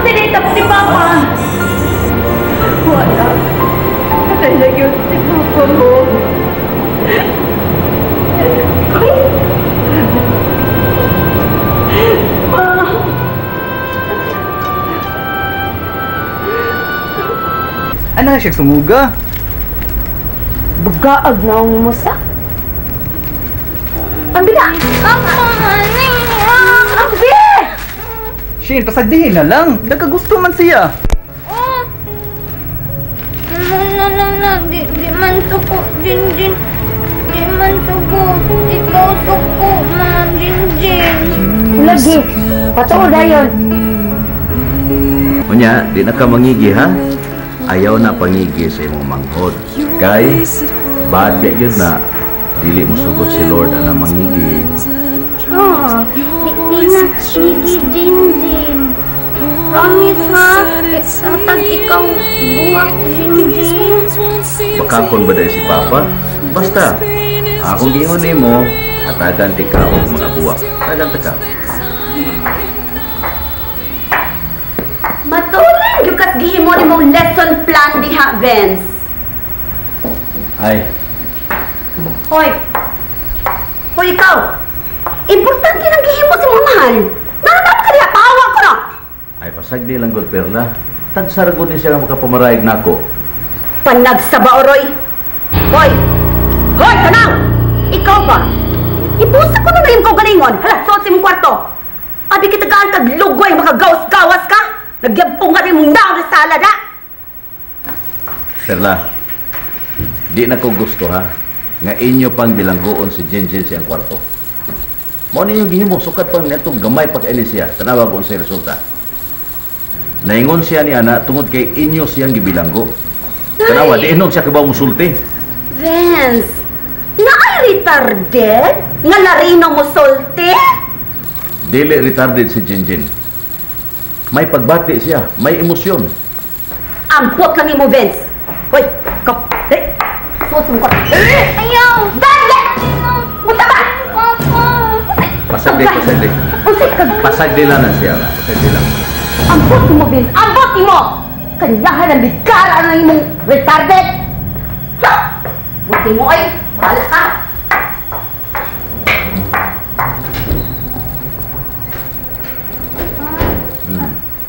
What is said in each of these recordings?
Unsa na si Papa? Wala. Patay na yun si Papa mo. Ano na siya sumuga? Bugaag na ang musa. Ang bila! Ang bi! Shane, pasagdihin na lang. Nagkagusto man siya. Oh! Na lang na. Di man suko, Jinjin. Di man suko. Ikaw suko, man, Jinjin. Lagi. Patuo dayon. Unya, di na ka mangigi, ha? Ayaw na pangigi sa imong manghod. Kay, bad yun na. Dili mo sugot si Lord ang mangigi. Oh, di na ngigi, Jinjin. Promise, ha? Hatag ikaw buwak, Jinjin. Makakon ba dahil si Papa? Basta, akong giingon nimo, hatagan ti ka og mga buwak. Hatagan ti ka. Matulin yung kasgihimo ni mong lesson plan diha, Vince. Ay. Hoy. Hoy, ikaw. Importante nang gihimo si mong mahal. Nananap ka diha, pahawa ko na. Ay, pasagdi lang god, Perla. Tagsaragod ni siya nga makapamarayag nako. Panagsaba, Oroy. Hoy! Hoy, tanaw! Ikaw ba? Ibusa ko na ngayon ko galingon. Hala, suot sa imong kwarto. Abi kita gaan kag lugoy, makagawas-gawas ka. Nagyampong nga rin mong naon sa sala, da! Perla, di na ko gusto, ha? Nga inyo pang bilanggoon si Jinjin siyang kwarto. Mao ninyo gihimo, sukat pang netong gamay pag-ini siya. Tanawag ko sa resulta. Naingon siya ni ana tungod kay inyo siyang gibilanggo. Tanawa, di inom siya kabaw musulti. Vince, naay retarded? Nga larino mo sulti? Dili retarded si Jinjin. May pagbati siya, may emosyon. Ampot lang mo, Vince. Hoy, ikaw, dali. Suot sa mukha. Ayaw! Dali! Munta ba? Papa! Pasagdi, pasagdi. Pasagdi lang na siya. Pasagdi lang. Ambot mo, Vince! Ambot mo! Kailangan ng bigara ng imong retarded! Ha! Buti mo ay! Bahala ka!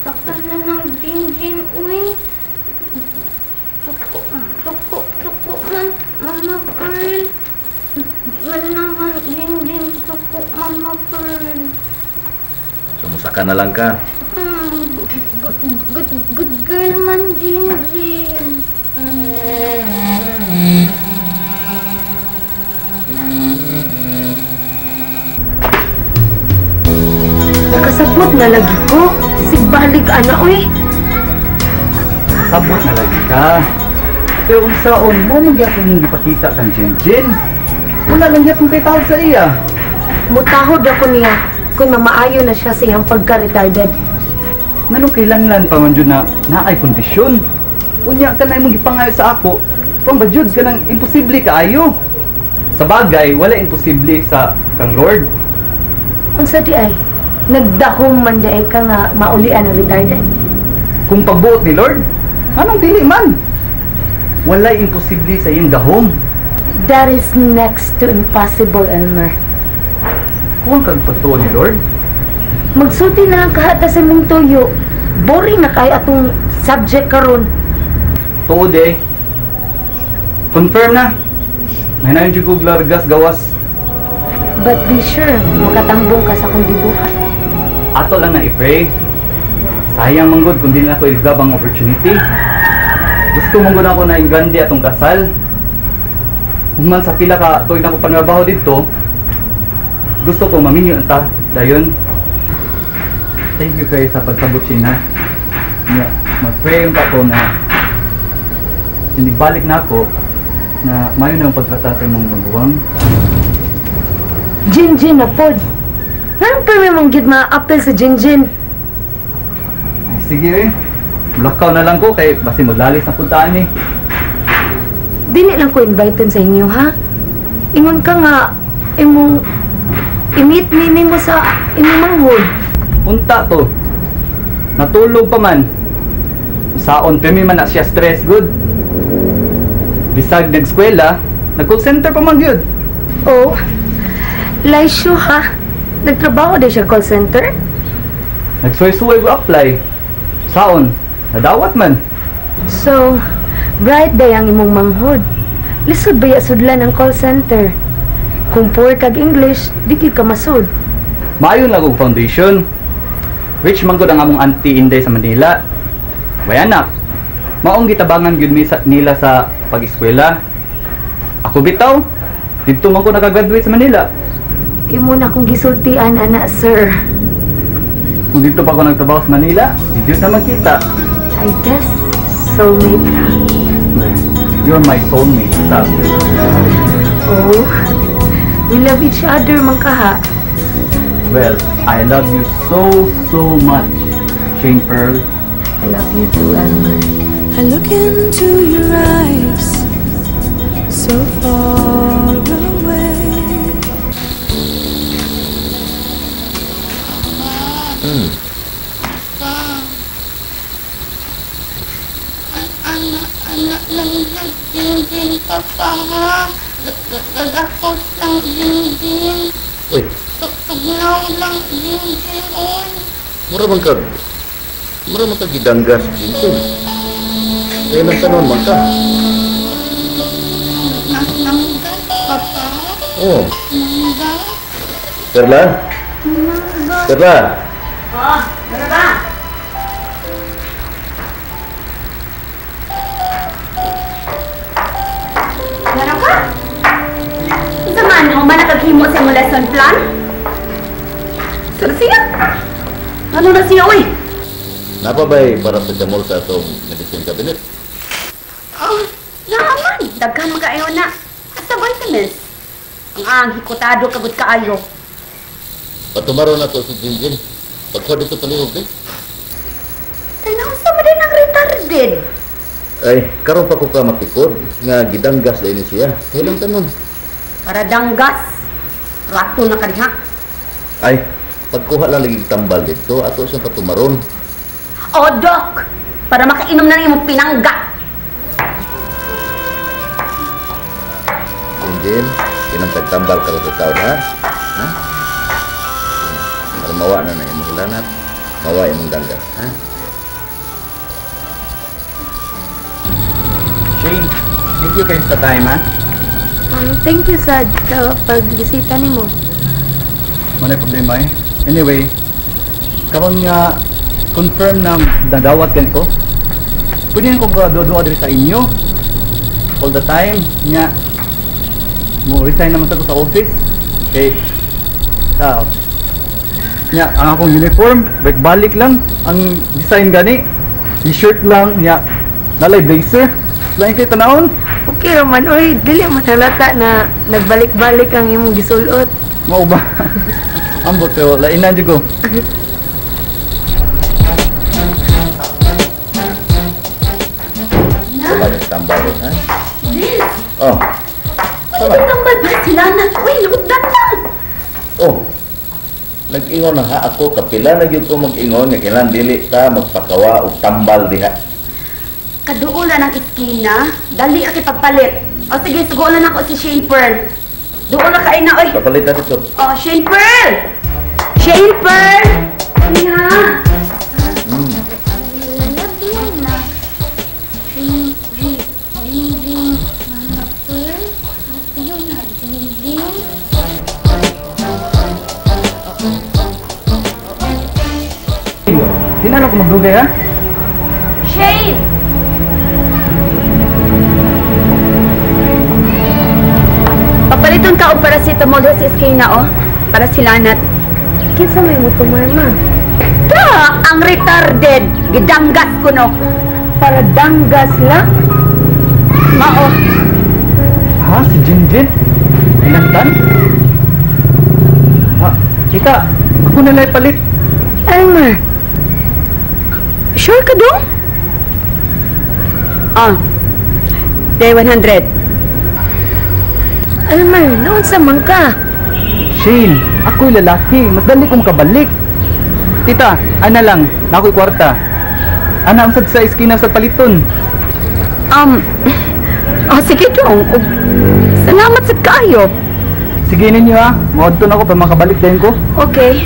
Saktan na ng Jinjin, uy. Suko, suko, suko man, Mama Pearl. Di man naman, Jinjin, suko, Mama Pearl. Sumusaka na lang ka. Good girl man, Jinjin. Nakasabot na lagi ko. Sigbalik, ana, uy. Sabot na lagi ka. Pero unsaon mo nang gyapon mong gipakita kang Jinjin. Wala lang gyapon kay tawag sa iya. Mutahod ako niya kung mamaayo na siya sa iyang pagka-retarded. Ngano kailangan pa man jud na naay kondisyon? Unya ka na imong gipangayo sa ako, pambajud ka nang imposible kaayo. Sa bagay, wala imposible sa kang Lord. Unsa di ay? Nagdahom man di ay ka nga maulian ang retarded. Kung pagbuot ni Lord, anong dili man? Walay imposible sa iyong dahom. That is next to impossible, Elmer. Kung kag pagtuo ni Lord, magsulti na lang kahata sa imong tuyo. Boring na kay atong subject karon. Tuod eh. Confirm na. May na yung jud largas gawas. But be sure, makatambong ka sa akong gibuhat. Ato lang na i-pray. Sayang manggod kung di na ako i-grab ang opportunity. Gusto manggod ako na ingrande atong kasal. Human sa pila ka tuig na ko panrabaho didto, gusto ko maminyo ta dayon. Thank you kayo sa pagsabot, Sheena. Nya, mag-pray yung ako na balik na ako na mayo na ang pagtrata sa imong maguwang. Jinjin na pod. Nanong pa may manggit ma-appel sa Jinjin? Ay, sige eh. Mulakaw na lang ko kay basi maglalis na puntaan eh. Dili lang ko invited sa inyo, ha? Ingon ka nga, imong i-meet ni mo sa imong manghod. Unta to. Natulog pa man. Saon pirmi man na siya stress good. Bisag nag-eskwela, nag-call center pa man gyud. Oh, Laisyo ha? Nagtrabaho din siya call center? Nagsuway-suway go apply. Saon, nadawat man. So, bright day ang imong manghod. Lisod ba ya sudlan ang call center? Kung poor kag English, di gyud ka masud. Maayo lang og foundation. Rich man gud ang among auntie Inday sa Manila. Way anak. Maong gitabangan gyud mi sa nila sa pag-eskwela. Ako bitaw, didto man ko nakagraduate sa Manila. Imo na kong gisultian, ana, sir. Kung dito pa ako nagtrabaho sa Manila, di gyud na magkita. I guess soulmate ka. You're my soulmate, sab. Oh, we love each other, man kaha. Well, I love you so, so much, Shane Pearl. I love you too, Elmer. I look into your eyes, so far away. Pa. Anak lang sa Jinjin, Papa, ha? Dadakot lang, Jinjin. Uy, Tugnaw lang, Jinjin, oy. Mura man ka gidanggas, Jinjin. Kaya lang tanon man ka. Nanggas, Papa. Oh, Nanggas. Perla? Perla? Oh, ano ba? Ano ka? Unsa man, human nakaghimo sa imong lesson plan? Saan siya? Ano na siya, uy? Napabay para sa jamol sa atong medicine cabinet? Oh, naaman. Daghan magkaayo na. Asa vitamins? Ang hikotado kagud kaayo. Patumaro na to si Jinjin. Pagkuha dito palihog eh. Tanaw sa man din ang retarded. Ay, karon pa ko ka mapikod nga gidanggas din siya. Kailan tanon? Para danggas. Rato na kaniha. Ay, pagkuha lang lagi tambal dito, ato siyang patumaron. O, Doc! Para makainom na rin imong pinangga. Jinjin, kinang tagtambal karon sa taon, ha? Ha? Para mawa na na imong hilanat, mawa imong danggas, ha? Shane, thank you kayo sa time, ha? Thank you, sad, sa pagbisita nimo. Wala problema eh. Anyway, karon nga confirm na nadawat kan ko. Pwede na ko duwa diri sa inyo. All the time. Nga, mo resign naman sa ko sa office. Okay. Nya, ang akong uniform, balik lang. Ang design gani, t-shirt lang, nya, nalay blazer. Lain kay tanawon. Okay raman, oy, dili man halata na nagbalik-balik ang imong gisulot. Mao ba? Ambot pero lainan jud ko. Wala tambal ron, ha? Oh. Uy, tambal ba sila na? Uy, lugdan na! Oh. Nag-ingon na ha ako, kapila na gyud ko mag-ingon nga kailan dili ta magpakawa og tambal diha. Kaduolan ang iskina, dali ang ipagpalit. O sige, sugulan ako si Shane Pearl. Doon na kain na, oy. Papalitan dito. Oh, Shane Pearl! Shane Pearl! Nga! Lalagyan na. Ring, ring, ring, ring, Mama Pearl. Yun na, Jinjin. Di na lang ko magdugay, ha? Shane! Papaliton ka og paracetamol sa iskina, oh. Para sila nat. Kinsa may mo tumarma? Ta, ang retarded. Gidanggas ko, no. Para danggas lang? Mao. Ha? Si Jinjin? Inantan? Ha? Tita, ako na lang palit. Elmer, Sure ka dong? Ah. Day 100. Elmer, naon sa man ka? Shane, ako'y lalaki. Mas dali kong kabalik. Tita, ana lang, naa ko'y kwarta. Ana ang sad sa iskina sa paliton. Oh, sige dong. Og, salamat sa kaayo. Sige ninyo ha, maadto na ko para makabalik din ko. Okay.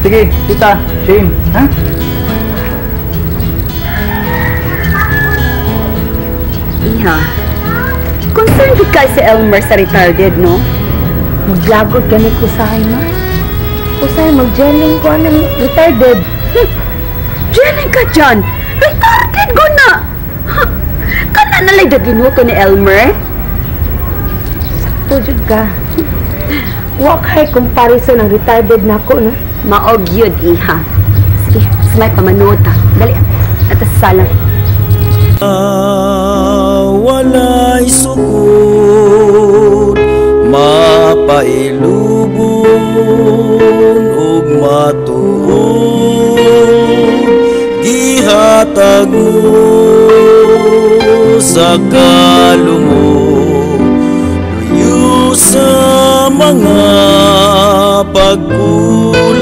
Sige, tita, Shane, ha? Iha. Concerned gid kay si Elmer sa retarded, no? Maglagot gani ko usahay, ma. Usahay magjelling ko anang retarded. Jenny ka dyan! Retarded ko na! Ha, kana nalay ginuto ni Elmer? Sakto jud ka. Wa kay comparison ang retarded nako, no? Maog yun, iha. Sige, smile pa manuta. Dali, atas sa sala. Walay sukod, mapailubon ug matuod, gihatag mo sa kalumo, luyo sa mga pagkulang.